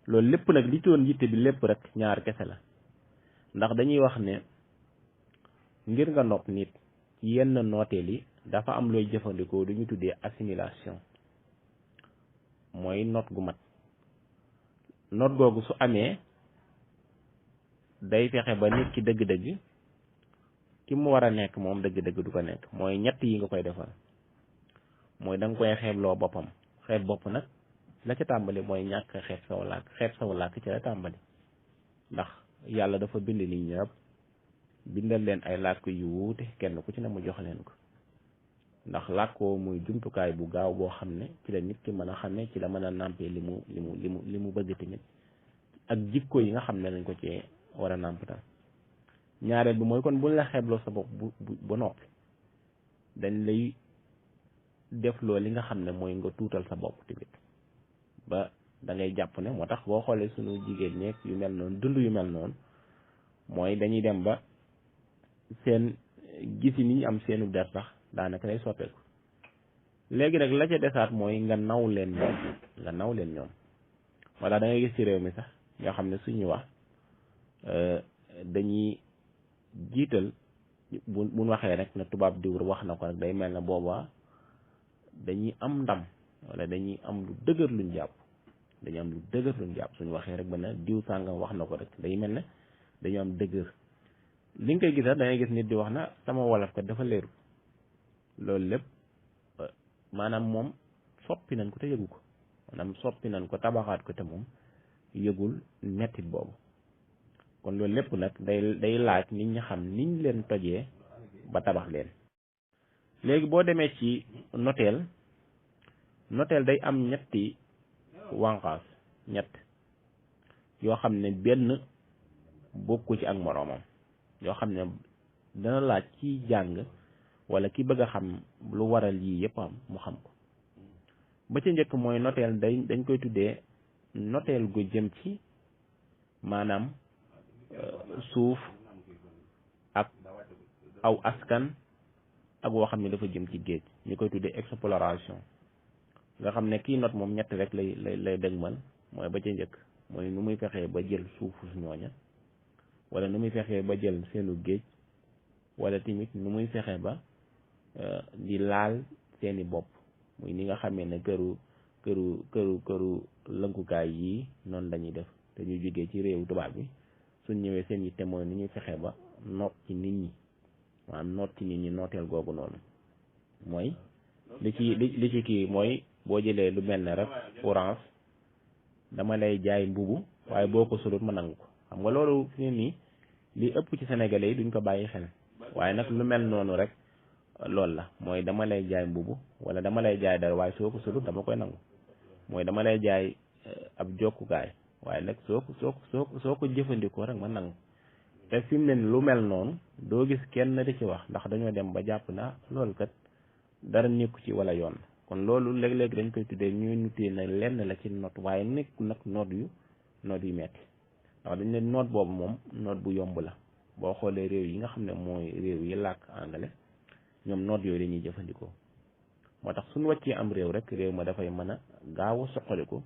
loolu lépp nag li doon yitte bi lépp rek ñaar kese la ndax dañuy wax ne ngir nga nopp nit yenn nooteel yi dafa am looy jëfandikoo du ñu tuddee assimilation mooy noot gu mat noot googu su amee day fexe ba nit ki dëgg-dëgg ki mu war a nekk moom dëgg-dëgg du ko nekk mooy ñett yi nga koy defal mooy da nga koy xeebloo boppam xeeb bopp nag la ca tàmbali mooy ñàkk xeeb saw làkk xeeb saw làkk ci la tàmbali ndax yàlla dafa bind nit ñëpp bindal leen ay làkk yu wuute kenn ku ci ne mu jox leen ko ndax làkkoo muy jumtukaay bu gaaw boo xam ne ci la nit ki mën a xamee ci la mën a nàmpee li mu bëgg tamit ak jikko yi nga xam ne lañ ko cee war a nàmpatal ñaareel bi mooy kon buñ la xeebloo sa bopp ba noppi dañ lay def loo li nga xam ne mooy nga tuutal sa bopp tamit ba da ngay jàpp ne moo tax boo xoolee sunu jigéen ñeeg yu mel noonu dund yu mel noonu mooy dañuy dem ba seen gisi ni ñu am seenu der sax daanaka lay soppeeku léegi nag la ca desaat mooy nga naw leen ñoom walla da ngay gis ci réew mi sax ñoo xam ne suñu wax dañuy jiital buñ waxee rek ne tubaab diwur wax na ko rek day mel ne booba dañuy am ndam walla dañuy am lu dëgër luñ jàpp suñu waxee rek ba ne diw sàngam wax na ko rek day mel ne dañu am dëgër li nga koy gis da ngay gis nit di wax na sama wolof kat dafa leeru loolu lépp maanaam moom soppi nañ ko te yëgu ko maanaam soppi nañ ko tabaxaat ko te moom yëgul mettit boobu kon loolu lépp nag day laaj nit ñi xam niñ leen tojee ba tabax leen léegi boo demee ci noteel day am ñetti wànqaas ñett yoo xam ne benn bokku ci ak moroomam yoo xam ne dana laaj ci jàng walla ki bëgg a xam lu waral yii yëpp am mu xam ko ba ci njëkk mooy noteel dañ koy tuddee noteel gu jëm ci maanaam suuf ak aw askan ak woo xam ne dafa jëm ci géej ñu koy tuddee exploration nga xam ne kii not moom ñett rek lay dëgmal mooy ba ca njëkk mooy nu muy fexee ba jël suufu ñooña wala nu muy fexee ba jël seenu géej wala tamit nu muy fexe ba di laal seeni bopp muy ni nga xamee ne këru lënkukaay yii noonu lañuy def te ñu jógee ci réewu tubaab bi suñ ñëwee seen yitte mooy ni ñuy fexe ba noot ci nit ñi maanaam noot ci nit ñi nooteel googu noonu mooy li ci kii mooy boo jëlee lu mel ne rek orange dama lay jaay mbubu waaye boo ko solut ma nangu ko xam nga loolu fi ne nii li ëpp ci sénégalais yi duñ ko bàyyi xel waaye nag lu mel noonu rek loolu la mooy dama lay jaay mbubu wala dama lay jaay dara waaye soo ko solut dama koy nangu mooy dama lay jaay ab jokkukaay waaye nag soo ko jëfandikoo rek ma nangu te fi mu ne lu mel noonu doo gis kenn di ci wax ndax dañoo dem ba jàpp na loolu kat dara nekku ci wala yoon kon loolu léeg-léeg dañ koy tuddee ñuy nutee na lenn la ci noot waaye nekk nag noot yu metti ndax dañ ne noot boobu moom noot bu yomb la boo xoolee réew yi nga xam ne mooy réew yi làkk anglais ñoom noot yooyu dañuy jëfandikoo moo tax suñu wàccee am réew rek réew ma dafay mën a gaaw a soqaliku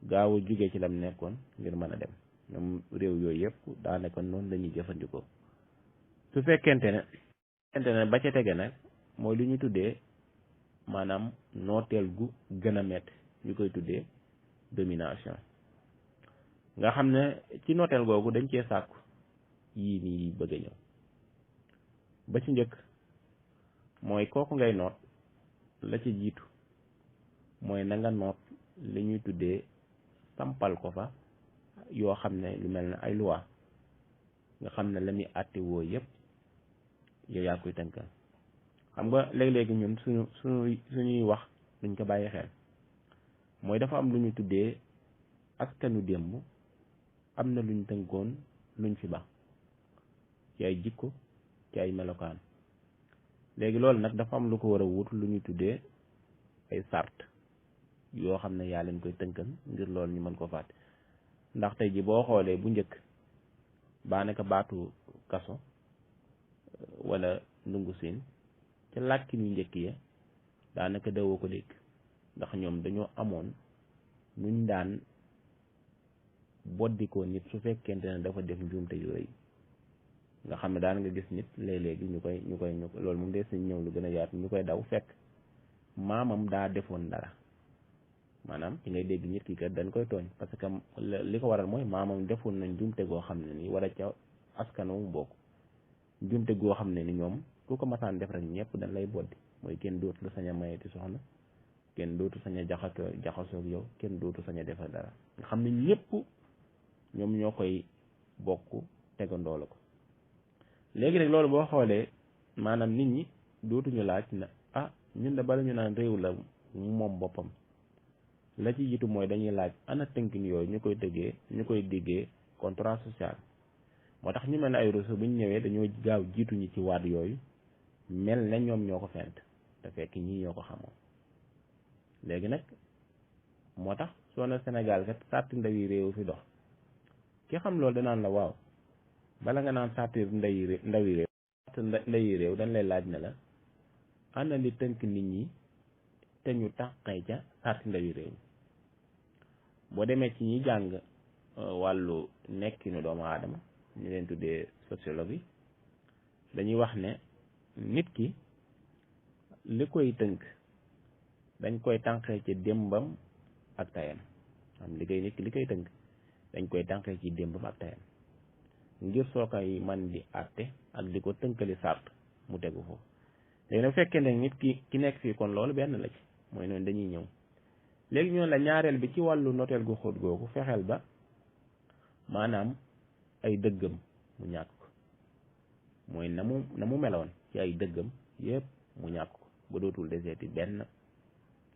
gaaw a jugee ci lam nekkoon ngir mën a dem ñoom réew yooyu yëpp daanaka noonu la ñuy jëfandikoo su fekkente ne ba ca tege nag mooy lu ñu tuddee maanaam nooteel gu gën a métti ñu koy tuddee domination nga xam ne ci nooteel googu dañ cee sàkku yii nii bëgg a ñëw ba ci njëkk mooy kooku ngay noot la ci jiitu mooy na nga noot li ñuy tuddee sampal ko fa yoo xam ne lu mel ne ay loi nga xam ne la muy àtte woo yëpp yow yaa koy tënkal xam nga léeg-léegi ñun suñuy wax duñ ko bàyyi xel mooy dafa am lu ñu tuddee askanu démb am na luñ tënkoon luñ fi ba ci ay jikko ci ay melokaan léegi loolu nag dafa am lu ko war a wut lu ñu tuddee ay sart yoo xam ne yaa leen koy tënkal ngir loolu ñu mën ko fàtte ndax tey ji boo xoolee bu njëkk baanaka baatu kaso wala ndungu siin ca làkki ñu njëkk ya daanaka dawoo ko dégg ndax ñoom dañoo amoon nuñ daan boddikoo nit su fekkente ne dafa def njuumte yooyu nga xam ne daan nga gis nit léeg-léegi ñu koy loolu moom dee suñ ñëw lu gën a yaatu ñu koy daw fekk maamam daa defoon dara maanaam ci ngay dégg nit ki kat dañ koy tooñ parce que li ko waral mooy maamam defoon nañ njuumte goo xam ne nii wala ca askano mu bokk njuumte goo xam ne ni ñoom ku ko masaan def rek ñëpp dañ lay boddi mooy kenn dootu la sañ a mayeti soxna kenn dootu sañ a jaxasoog yow kenn dootu sañ a defal dara nga xam ne ñëpp ñoom ñoo koy bokk tegandoo la ko léegi nag loolu boo xoolee maanaam nit ñi dootuñu laaj na ñun de bala ñu naan réew la moom boppam la ci jiitu mooy dañuy laaj ana tënkin yooyu ñu koy déggee contrat social moo tax ñu mel ne ay Rousseau bu ñu ñëwee dañoo gaaw jiituñu ci waat yooyu mel ne ñoom ñoo ko fent te fekk ñii ñoo ko xamoon léegi nag moo tax soo na Sénégal kat sarti ndawi réew fi dox ki xam loolu danaan la waaw bala nga naan sarti ndawi réew dañ lay laaj ne la ana li tënk nit ñi te ñu tàqee ca sarti ndawi réew boo demee ci ñi jàng wàllu nekkinu doomu aadama ñu leen tuddee sociologue yi dañuy wax ne nit ki li koy tënk dañ koy tànqee ci démbam ak tayam am liggéey nit ki li koy tënk dañ koy tànqee ci démbam ak tayam ngir soo koy man di àtte ak di ko tënkali sart mu tegu foofu léegi nag fekkee ne nit ki nekk fii kon loolu benn la ci mooy noonu dañuy ñëw léegi ñoo la ñaareel bi ci wàllu noteel gu xóot googu fexeel ba maanaam ay dëggam mu ñàkk ko mooy na mu meloon ci ay dëggam yëpp mu ñàkk ko ba dootul deseeti benn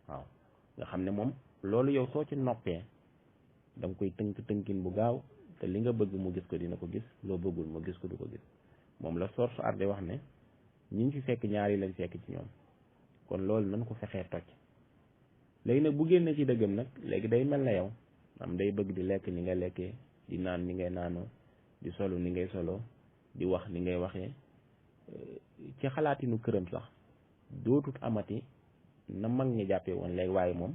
waaw nga xam ne moom loolu yow soo ci noppee da nga koy tënkin bu gaaw te li nga bëgg mu gis ko dina ko gis loo bëggul mu gis ko du ko gis moom la source arde wax ne ñi fi fekk ñaari lañ fekk ci ñoom kon loolu nañ ko fexee toj léegi nag bu génnee ci dëggam nag léegi day mel na yow am day bëgg di lekk ni nga lekkee di naan ni ngay naanoo di solo ni ngay soloo di wax ni ngay waxee ci xalaatinu këram sax dootut amati na mag ñi jàppee woon léegi waaye moom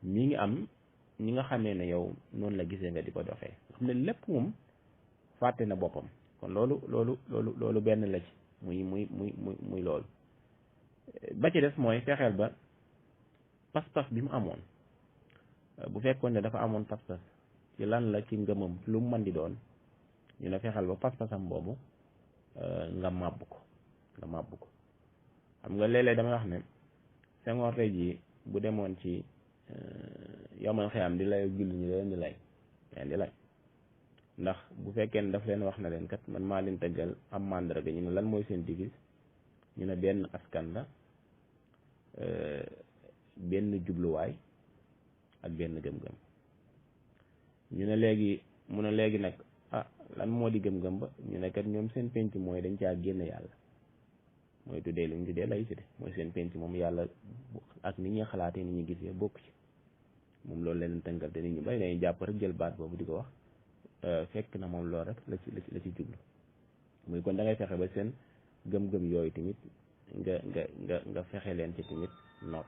mi ngi am ñi nga xamee ne yow noonu la gisee nga di ko doxee xam ne lépp moom fàtte na boppam kon loolu benn la ci muy loolu ba ci des mooy fexeel ba pas-pas bi mu amoon bu fekkoon ne dafa amoon pas-pas ci lan la ci ngëmam lu mu mën di doon ñu ne fexeel ba pas-pasam boobu nga màbb ko xam nga léeg-léeg damay wax ne Senghor tey jii bu demoon ci yomal xiyam di lay julli ñu leen di lay ndax bu fekkee ne daf leen wax na leen kat man maa leen tëggal am màndarga ñu ne lan mooy seen devise ñu ne benn askan la benn jubluwaay ak benn gëm-gëm ñu ne léegi mu ne léegi nag lan moo di gëm-gëm ba ñu ne kat ñoom seen penc mooy dañ caa génn yàlla mooy tuddee lu ñu tuddee laïcité mooy seen penc moom yàlla ak nit ñi xalaatee nit ñi gisee bokk ci moom loolu leen tënkal te nit ñu bari dañuy jàpp rek jël baat boobu di ko wax fekk na moom loolu rek la ci jublu muy kon da ngay fexe ba seen gëm-gëm yooyu tamit nga fexe leen ci tamit noot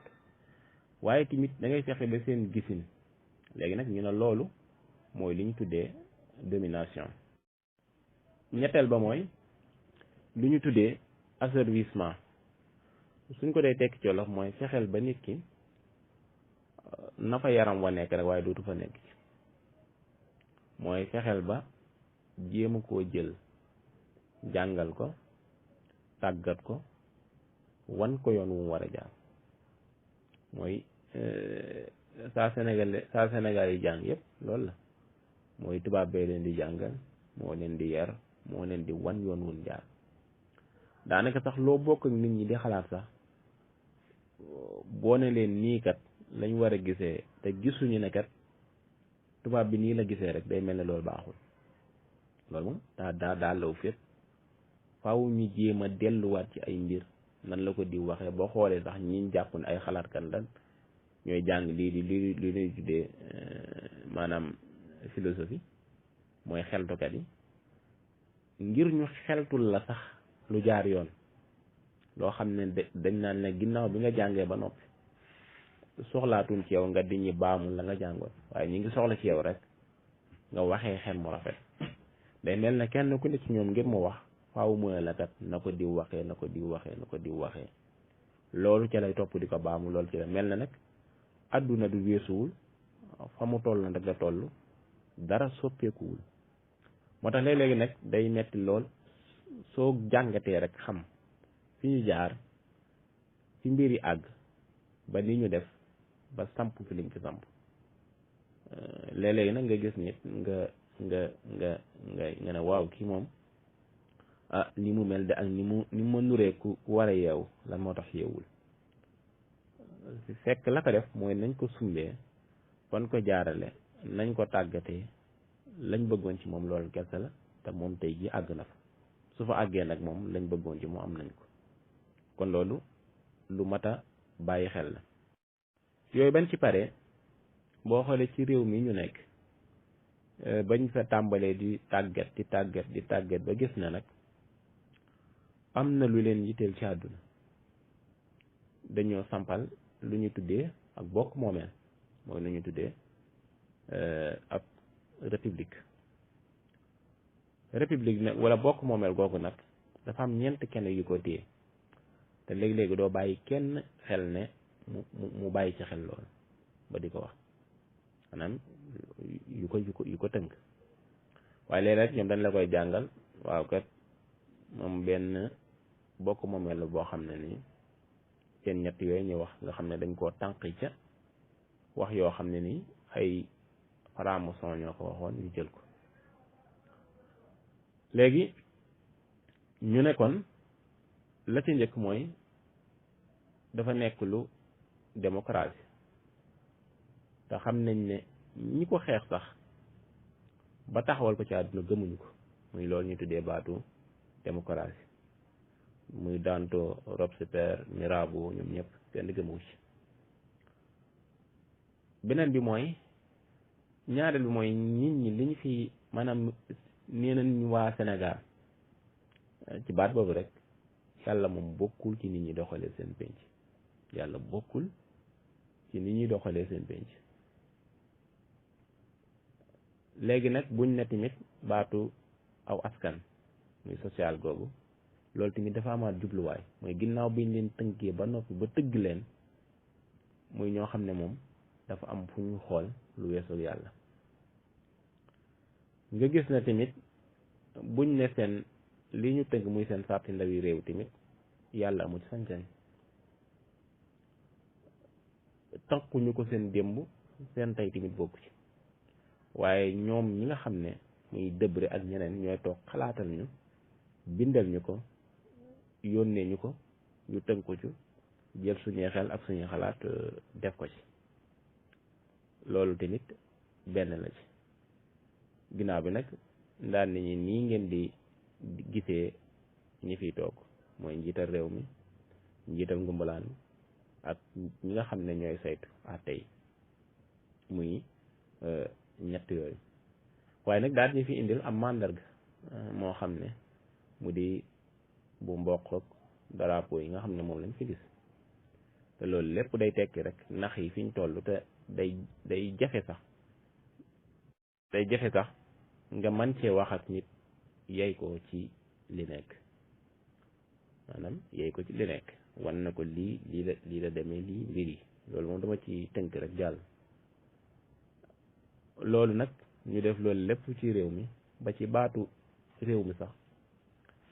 waaye tamit da ngay fexe ba seen gisin léegi nag ñu ne loolu mooy li ñu tuddee domination ñetteel ba mooy lu ñu tuddee asservissement suñ ko dee tekki ci wolof mooy fexeel ba nit ki na fa yaram wa nekk rek waaye dootu fa nekk mooy fexeel ba jéem koo jël jàngal ko tàggat ko wan ko yoon wu mu war a jaar mooy saa Sénégal yi jàng yëpp loolu la mooy tubaab bee leen di jàngal moo leen di yar moo leen di wan yoon wun jaar daanaka sax loo bokk ak nit ñi di xalaat sax boo ne leen nii kat lañ war a gisee te gisuñu ne kat tubaab bi nii la gisee rek day mel ne loolu baaxul loolu moom daa law fépp faaw ñu jéem a delluwaat ci ay mbir nan la ko di waxee boo xoolee sax ñi jàpp ne ay xalaat kan lan ñooy jàng lii ñuy tuddee maanaam philosophie mooy xeltukat yi ngir ñu xeltul la sax lu jaar yoon loo xam ne dañ naan ne ginnaaw bi nga jàngee ba noppi soxlaatuñ ci yow nga di ñi baamul la nga jàngoon waaye ñi ngi soxla ci yow rek nga waxee xel mu rafet day mel na kenn ku ne ci ñoom ngir mu wax faaw mu ne la kat na ko diw waxee na ko diw waxee na ko diw waxee loolu ca lay topp di ko baamu loolu ci la mel na nag adduna du weesuwul fa mu toll na rek la toll dara soppeekuwul moo tax léeg-léegi nag day metti lool soo jàngatee rek xam fi ñu jaar fi mbir yi àgg ba ni ñu def ba samp fi liñ fi samp léeg-léegi nag nga gis nit nga ne waaw kii moom ah ni mu mel de ak ni mu ma nuree ku war a yeewu lan moo tax yeewul fekk la ko def mooy nañ ko sumbee fan ko jaarale nañ ko tàggatee lañ bëggoon ci moom loolu kese la te moom tey ji àgg na fa su fa àggee nag moom lañ bëggoon ci moom am nañ ko kon loolu lu mat a bàyyi xel la yooyu bañ ci pare boo xoolee ci réew mi ñu nekk bañ fa tàmbalee di tàggat ba gis na nag am na lu leen yitteel ci àdduna dañoo sampal lu ñu tuddee ak bokk moomeel mooy lu ñu tuddee ab république nag wala bokk moomeel googu nag dafa am ñeent kenn yu ko téye te léegi-léegi doo bàyyi kenn xel ne mu bàyyi ci xel lool ba di ko wax maanaam yu ko tënk waaye léeg-léeg ñoom dañ la koy jàngal waaw kat moom benn bokk moomeel la boo xam ne nii seen ñett yooyu ñu wax nga xam ne dañ koo tànq ca wax yoo xam ne nii ay franc-maçon ñoo ko waxoon ñu jël ko léegi ñu ne kon la ci njëkk mooy dafa nekk lu démocratie te xam nañ ne ñi ko xeex sax ba taxawal ko ci àdduna gëmuñu ko muy loolu ñu tuddee baatu démocratie muy Danto Robespierre Mirabeau ñoom ñëpp kenn gëmu ci beneen bi mooy ñaareel bi mooy nit ñi li ñu fi maanaam nee nañ waa Sénégal ci baat boobu rek yàlla moom bokkul ci nit ñi doxalee seen penc yàlla bokkul ci nit ñi doxalee seen penc léegi nag buñ ne tamit baatu aw askan muy social googu loolu tamit dafa amaat jubluwaay mooy ginnaaw biñ leen tënkee ba noppi ba tëgg leen muy ñoo xam ne moom dafa am fu ñu xool lu weesul yàlla nga gis na tamit buñ ne seen li ñu tënk muy seen sarti ndawi réew tamit yàlla amu ci sañ-sañ tànkuñu ko seen démb seen tey tamit bokku ci waaye ñoom ñi nga xam ne muy dëbre ak ñeneen ñooy toog xalaatal ñu bindal ñu ko yónnee ñu ko ñu tënk ko ci jël suñuy xel ak suñuy xalaat def ko ci loolu tamit benn la ci ginnaaw bi nag ndaan nit ñi nii ngeen di gisee ñi fiy toog mooy njiital réew mi njiital ngumbalaan ak ñi nga xam ne ñooy saytu àtte yi muy ñett yooyu waaye nag daal ñu fi indil am màndarga moo xam ne mu di bu mboq ak drapeau yi nga xam ne moom lañ fi gis te loolu lépp day tekki rek nax yi fi ñu toll te day jafe sax nga man cee wax ak nit yey ko ci li nekk maanaam yey ko ci li nekk wan na ko lii la demee lii mbir yi loolu moom dama ci tënk rek jàll loolu nag ñu def loolu lépp ci réew mi ba ci baatu réew mi sax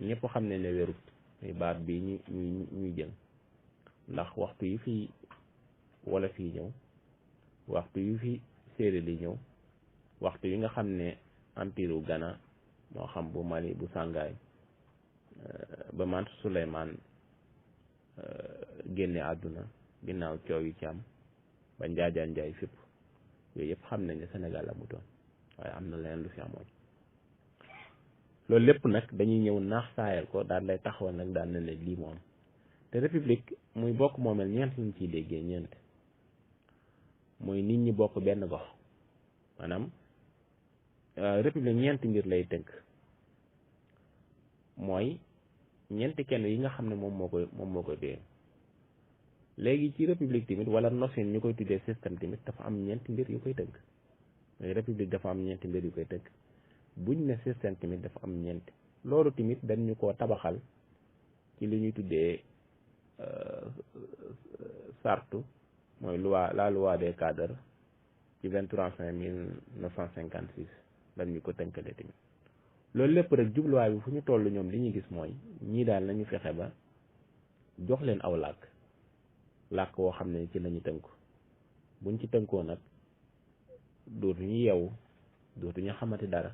ñëpp xam ne wérut muy baat bi ñuy jël ndax waxtu yi fi wolof yi ñëw waxtu yu fi séeréer yi ñëw waxtu yi nga xam ne empire wu Ghana moo xam bu Mali bu Sangaay ba man Souleymane génne àdduna ginnaaw coow yi ci am ba njaajaan njaay fépp yooyu yëpp xam nañ ne Sénégal amutoon waaye am na leneen lu fi amoon loolu lépp nag dañuy ñëw naax saayal ko daan lay taxawal nag daan na ne lii moom te république muy bokk moomeel ñeent lañ ciy déggee ñeent mooy nit ñi bokk benn gox maanaam république ñeenti mbir lay tënk mooy ñeenti kenn yi nga xam ne moom moo koy téye léegi ci république tamit wala notion ñu koy tuddee système tamit dafa am ñeenti mbir yu koy tënk république dafa am ñeenti mbir yu koy tënk buñ ne système tamit dafa am ñeenti loolu tamit dañ ñu koo tabaxal ci li ñuy tuddee sartu mooy la loi des cadres ci 23/5/1956 dañ ñu ko tënkale tamit loolu lépp rek jubluwaay bi fu ñu toll ñoom li ñuy gis mooy ñii daal nañu fexe ba jox leen aw làkk woo xam ne ci lañu tënku buñ ci tënkoo nag dootuñu yeewu dootuñu xamati dara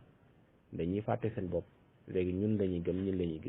dañuy fàtte seen bopp léegi ñun lañuy gëm ñun lañuy gis